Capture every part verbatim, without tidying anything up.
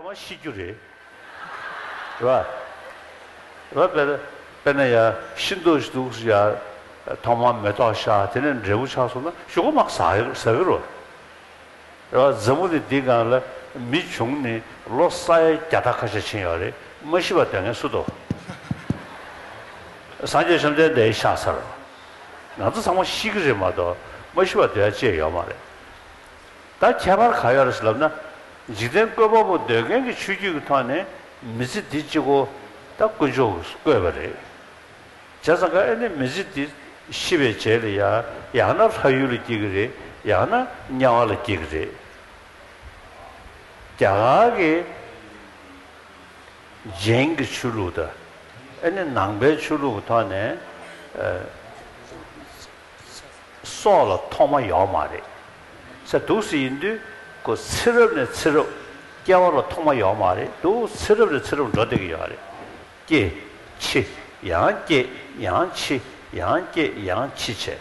པ་ཤི་རྒྱུ་རེད། རེད་བ། རེད་བ། དཔེར་དཔེར་ན་ཡ་ཤི་འདུག་ཤི་འདུག་ཡ། ཐོག་མར་མེ་ཏོག་ཤར། དེ་ནས་འབྲས་བུ་ཆགས་སོང་ན་གཞུག་གུ་མར་ཟ་ཟ་གི་རེད། རེད་བ། འཛམ་བུ་གླིང་འདིའི་སྒང་ལ་མི་བྱུང་ནས་ལོ་ས་ཡ་བརྒྱ་ཕྲག་ཁ་ཤས་ཕྱིན་ཡོད་རེད། མ་ཤི་བ་སྡོད་མཁན་སུ་འདུག་སངས་རྒྱས་བཅོམ་ལྡན་འདས་ཤི་ཚར། ང་ཚོ་ཚང་མ་ཤི་གི་རེད་མ་གཏོགས་མ་ཤི་བ་སྡོད་ཡ་ཅི་ཡང་ཡོད་མ་རེད། ད་ཁྱད་པར་ག་ཡོད་རེད་ཟེར་ལབ་ན། འཇིག་རྟེན་བཀོད་པ་པོ་འདོད་མཁན་གྱི་ཆོས་བརྒྱུད་ཀྱི་ཐོག་ནས་མི་ཚེ་འདི་གཅིག་པོ་ད་དཀོན་མཆོག་གིས་བཀོད་པ་རེད། བྱས་ཙང་ཀ་ཨེ་ནི་མི་ཚེ་འདི་ཤི་བའི་རྗེས་ལ་ཡ་ཡང་ན་ལྷ་ཡུལ་ལ་སྐྱེ་གི་རེད། ཡང་ན་དམྱལ་བ་ལ་སྐྱེ་གི་རེད། རྒྱ་གར་གྱི་ཇེན་གྱི་ཆོས་ལུགས་དང་ཨེ་ནི་ནང་པའི་ཆོས་ལུགས་ཀྱི་ཐོག་ནས་ཨ། སྲོག་ལ་ཐོག་མ་ཡོད་མ་རེད། ཟེར་འདུག་སེ་ཡིན་དུས་ཁོ་ཚེ་རབས་ནས་ཚེ་རབས་སྐྱེ་བ་ལ་ཐོག་མ་ཡོད་མ་རེད། འདུག་ཚེ་རབས་ནས་ཚེ་རབས་འགྲོ་བསྡད་ཀྱི་ཡོད་རེད། སྐྱེ། འཆི། ཡང་སྐྱེ། ཡང་འཆི། ཡང་སྐྱེ། ཡང་འཆི་བྱས།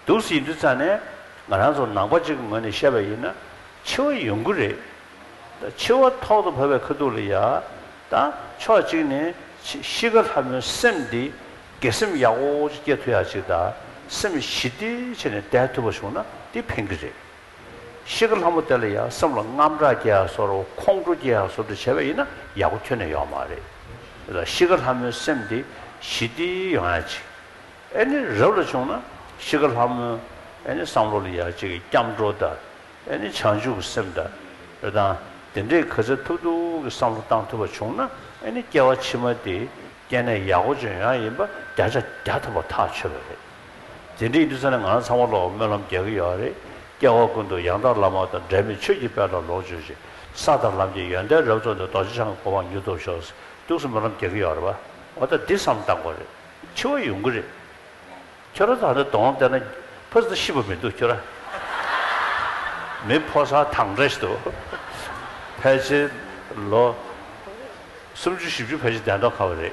འདུག་སེ་ཡིན་དུས་ཙང་ནས་ང་རང་ཚོ་ནང་པ་གཅིག་གི་ངོས་ནས་བཤད་པ་ཡིན་ན་འཆི་བ་ཡོང་གི་རེད། ད་འཆི་བ་ཐོག་ཏུ་བབས་པའི་ཁ་ཐུག་ལ་ཡ། ད་ཕྱོགས་གཅིག་ནས་ཤི་ཤི་ཁ་ལྷ་མོའི་སེམས་འདི་དགེ་སེམས་ཡག་པོ་ཅིག་སྐྱེ་ཐུབ་ཡ་ཅིག་དང་སེམས་ཞི་བདེ་བྱས་ནས་བསྡད་ཐུབ་པ་བྱུང་ན་འདི་ཕན་གི་རེད། ཤི་ཁ་ལྷ་མོ་དེ་ལ་ཡ་སེམས་ལ་དངངས་སྐྲག་སྐྱེ་ཡ་བཟོ་འདྲ་ཁོང་ཁྲོ་སྐྱེ་ཡ་བཟོ་འདྲ་བྱས་པ་ཡིན་ན་ཡག་པོ་ཁྱོན་ནས་ཡོད་མ་རེད། ད་ཤི་ཁ་ལྷ་མོའི་སེམས་འདི་ཞི་བདེ་ཡོང་ཡ་ཅིག་ཨེ་ནི་རབ་ལ་བྱུང་ན་ཤི་ཁ་ལྷ་མོའི་ཨེ་ནི་བསམ་བློ་ལ་ཡ་གཅིག་གི་སྐྱབས་འགྲོ་དང་ཨེ་ནི་བྱང་ཆུབ་ཀྱི་སེམས་དང་རེ་དང་དེ་འདྲའི་ག་ཚོད་ཐུབ་ཐུབ་ཀྱི་བསམ་བློ་བཏང་ཐུབ་པ་བྱུང་ན་ཨེ་ནི་སྐྱེ་བ་ཕྱི་མ་དེ་སྐྱེ་གནས་ཡག་པོ་ཅིག་ཡོང་ཡ་ཡིན་པ་བརྒྱ་ཆ་བརྒྱ་ཐུབ་པ་ཐག་ཆོད་པ་རེད། དེ་འདྲ་ཡིན་དུས་ཙང་ནས་ང་རང་ཚང་མ་ལ་སྨོན་ལམ་རྒྱག་གི་ཡོད་རེད། སྐྱེ་བ་ཀུན་ཏུ་ཡང་དག་བླ་མ་དང་། འབྲལ་མེད་ཆོས་ཀྱི་དཔལ་ལ་ལོངས་སྤྱོད་ཅིང་། ས་དང་ལམ་གྱི་ཡོན་ཏན་རབ་རྫོགས་ནས། རྡོ་རྗེ་འཆང་གི་གོ་འཕང་མྱུར་ཐོབ་ཤོག་འདུག་སེ་སྨོན་ལམ་རྒྱག་གི་ཡོད་རེད་པ། འོ་ད་འདི་བསམ་བཏང་དགོས་རེད། འཆི་བ་ཡོང་གི་རེད། ཁྱོད་རང་ད་ལྟ་གདོང་བལྟས་ན་ཕ་ཚོ་ཤི་བ་མི་འདུག་ཁྱོད་རང་། མི་ཕོ་གསར་དྭངས་བཀྲ་ཞིག་འདུག་ཕལ་ཆེར་ལོ་སུམ་ཅུ་བཞི་བཅུ་ཕལ་ཆེར་བསྡད་མདོག་ཁ་པོ་རེད།